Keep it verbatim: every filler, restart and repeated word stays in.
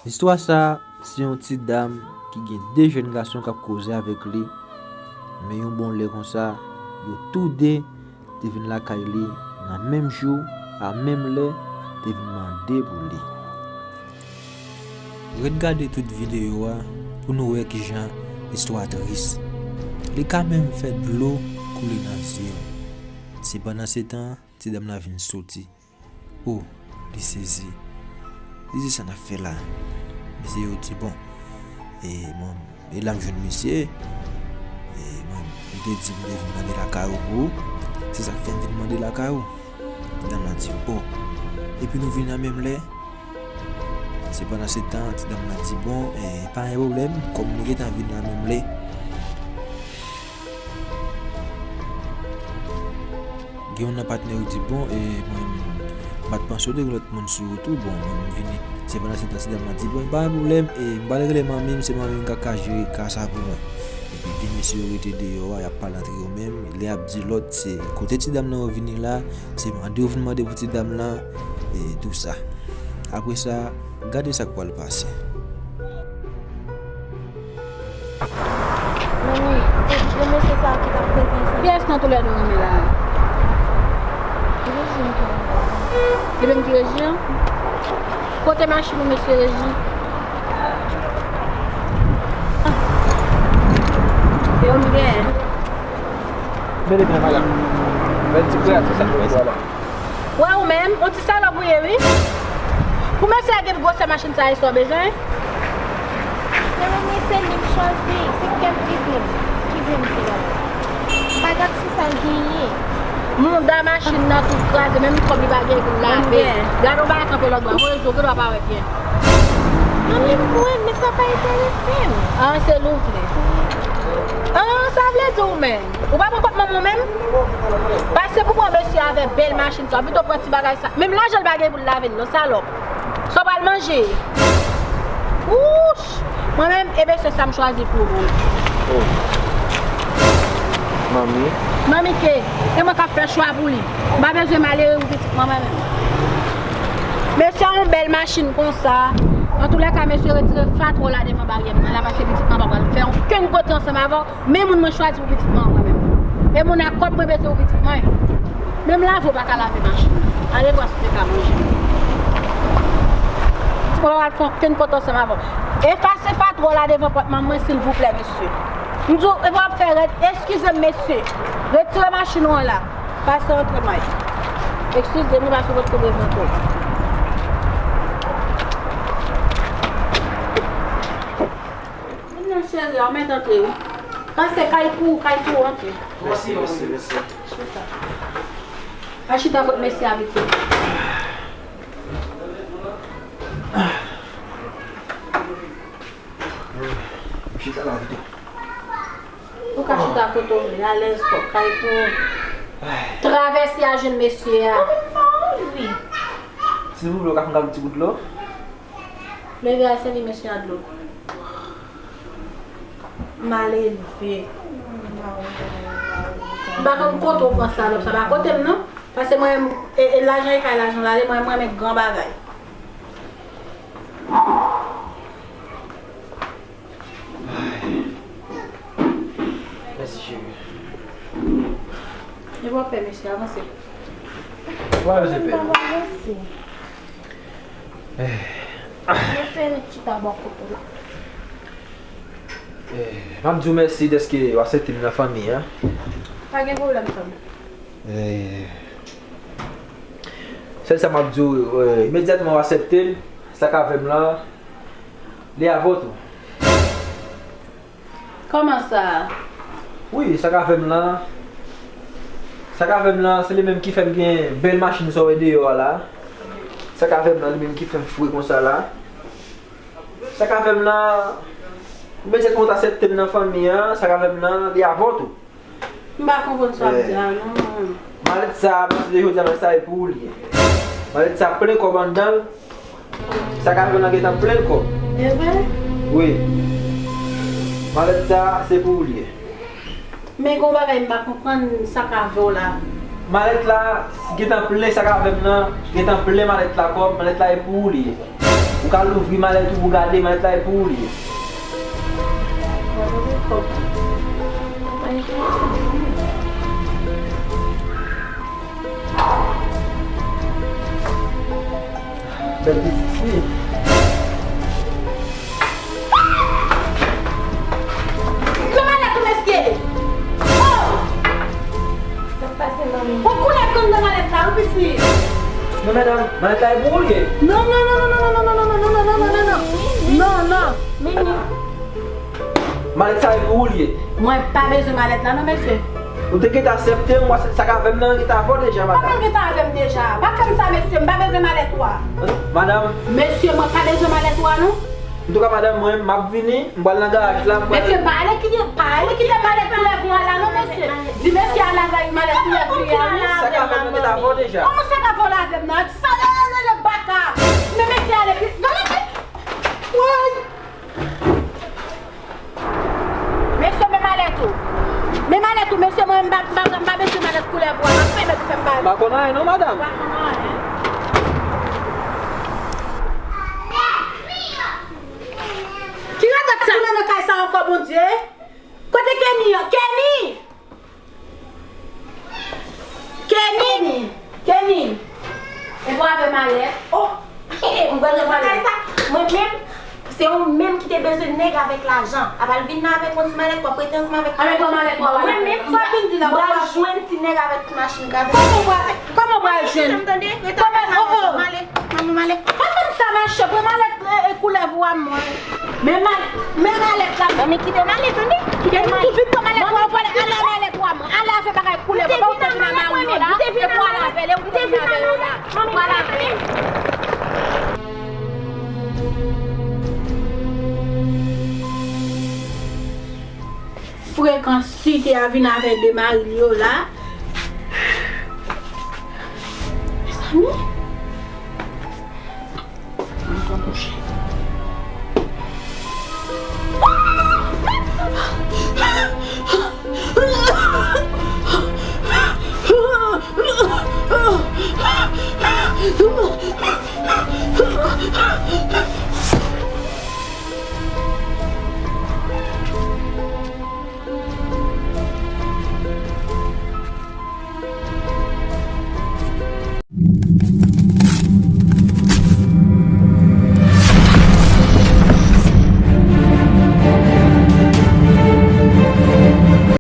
Istwa sa a, se yon ti dam ki gen de jèn gason k ap koze avèk li, men yon bon lè konsa, yo tou de te vin lakay li nan menm jou, a menm lè, te vin mande pou li. Ret gade tout videyo a pou nou wè kijan istwa a tris. Li ka menm fè dlo koule nan zye w. Se pandan se tan, ti dam nan vin soti. O, li sezi. Li di, "Sa n ap fè la?" Mesye yo di, "Bon, e mwen, e la m jwenn misye. E mwen, m te di m te vin mande lakay ou pou ou. Se sa k fè m vin mande lakay ou." Ti dam nan di, "O." Epi nou vin nan menm lè. Se pandan se tan, ti dam nan di, "Bon, e pa gen pwoblèm, kòm nou gentan vin nan menm lè." Gen youn nan patnè yo di, "Bon, e mwen, m pa t panse w te gen lòt moun sou wout ou, bon, mwen, m vini." Se pandan se tan, ti dam nan di, "Bon, pa gen pwoblèm, e m pral rele manmi m, se manmi m k ap ka jere ka sa pou mwen." Epi de mesye yo rete deyò a, y ap pale antre yo menm, lè y ap di lòt, se kote ti dam nan yo vini la, se mande yo vin mande pou ti dam nan, e tou sa. Apre sa, gade sa k pral pase. Manmi, se gwo mesye sa a ki t ap koze ansanm. Kiyès nan toulède w renmen la a? Reji m ki renmen. Li menm ki Reji an? Kote machin ou, mesye Reji? E ou m gen? Bèl e byen, madanm. Bèl ti kreyati sa k ap fè la. Wè ou menm, on ti salòp ou ye wi. Pou mesye a gen gwosè machin sa, e sa w bezwen? Men manmi, se li m chwazi, se kè m ki di m, ki di m se la. Pa gad si sa l genyen. Mouda machin nan tou kraze, menm kòb li pa gen pou l lave. Gade yon bagay kanpe lòt bò, voye zo, gen dwa pa wè byen. Manmi, m wè, men sa pa enterese m. An, se li w vle. An, sa vle di ou menm. Ou pa pran kòb manman w menm? Pase pou pran mesye avè bèl machin sa, pito pran ti bagay sa. Menm lajan l pa gen pou l lave l non, salòp. Sa w pral manje? Wouch! Mwen menm, e mesye sa m chwazi pou ou. Oh. Manmi. Manmi ke? E mwen k ap fè chwa pou li. M pa bezwen malere pou pitit mwen, mwen menm. Mesye a yon bèl machin konsa. Antoulèka, mesye, retire fatwa w la devan baryè m nan la, paske pitit mwen pa pral fè okenn kote ansanm avè w. Men moun mwen chwazi pou pitit mwen an mwen menm. E moun ak kòb mwen mete pou pitit mwen. Menm lave w pa ka lave machin nan. Ale vwa si w te ka manje. Pitit mwen pa pral fè okenn kote ansanm avè w. Efase fatwa w la devan pòt manman mwen, silvouplè, mesye. M di w, epa w ap fè rèd. Eskize m, mesye. Retire machin ou an la. Pase antre, Mike. Eskize m, pase w pot kou devan twòp. Vin nan cheri a, ou mèt antre wi. Pase kay pou ou, kay pou ou antre. Mèsi, mèsi, mèsi. Chita. Pa chita kot mesye a piti. M chita la pito. Ou ka chita kote w vle, alèz kòk kay pou ou. Travèse a jwenn mesye a. Silvouplè, ou ka fè m kado ti gout dlo? Leve a sèvi mesye a dlo. Malelve. M pa konn kote w pran salòp sa, pa kote m non. Paske mwen, e, e lajan e kay lajan l ale, mwen, mwen renmen gran bagay. Mèsi, cheri. E bò pè, mesye, avanse. Ou pa bezwen pè. Avanse. Eh. Mwen fè chita bò kote la. Eh, m ap di w mèsi dèske w aksepte m nan fanmi an. Pa gen pwoblèm, frè m. Eh, sèl sa m ap di w, eh, imedyatman w aksepte m, sa k avè m lan, li avè w tou. Kòman sa? Wi, sa k avè m lan, sa k avè m lan, se li menm ki fè m gen bèl machin sa w wè deyò a la. Sa k avè m lan, li menm ki fè m fre konsa la. Sa k avè m lan, imedyatman w t aksepte m nan fanmi an, sa k avè m lan, li avè w tou. M pa konprann sa w ap di a non. Malèt sa, a pati de jodi a, malèt sa e pou ou li ye. Malèt sa plen kòb anndan l. Sa k avè l lan gentan plen kòb. E vre? Wi. Malèt sa, se pou ou li ye. Men gen yon bagay m pa konprann sa k avè w la. Malèt la gentan plen, sa k avè m lan gentan plen malèt la kòb, malèt la e pou ou li ye. Ou ka louvri malèt ou pou gade, malèt la e pou ou li ye. Bèl pitit fi. Nan malèt ou, mesye! Oh! Sa k pase, manmi? Bon, koulèv anndan malèt la, wi, pitit. Non, medam, malèt la e pou ou li ye. Non, non, non, non, non, non, non, non, non, non, non, non, non, non, non, non, non, non, non. Mimi. Malèt sa e pou ou li ye. Mwen pa bezwen malèt la non, mesye. Ou te gentan aksepte m, wè sa k avè m nan gentan avè w deja, madanm. Kòman l gentan avè m deja? Pa fè m sa, mesye, m pa bezwen malèt ou a. Madanm. Mesye, mwen pa bezwen malèt ou a non. Antouka, madanm, mwen, m ap vini, m pral nan garaj la, m pral. Mesye, pa ale kite, pa ale kite malèt koulèv ou a la non, mesye. Di mesye ale avèk malèt koulèv li a, wi. Sa k avè m nan gentan avè w deja. Kòman sa k avè w la avè m nan? Sa la, la, la, la, baka. Men mesye ale pi. Gade, gade. Woy! Mesye, men malèt ou. Men malèt ou, mesye, mwen, m pa, m pa, m pa bezwen malèt koulèv ou a. M ap pèmèt ou fè m bagay. M pa konn anyen non, madanm. M pa konn anyen. Ki radòt sa? Tounen nan kay sa ankò, Bondye. Kote Kenny an? Kenny! Kenny! Kenny! E pou avè malèt. Oh! M pral pran malèt sa. Mwen menm, se ou menm ki te bezwen nèg avèk lajan. Apa l vin la avèk yon ti malèt, w ap rete ansanm avèk ti malèt. Mwen menm, sa vin di la, m pral jwenn ti nèg avèk ti machin kraze. Kòman w pral, kòman w pral jwenn? Kòman, oh, oh. M ale, manmi, m ale. Pa fè m sa, machè, pran malèt, e, e, koulèv ou a mwen. Men mal-, men malèt la. Manmi, kite m ale, tande. Kite m ale. Tou vit pran malèt ou a, ale avè malèt ou a mwen. Ale avè bagay koulèv ou a, ou te vin avè mwen, ou te vin avè yo la. Ou al avè l, ou te vin avè yo la. Ou al avè l. Frekan site a vin avè de mari l yo la. Mezanmi,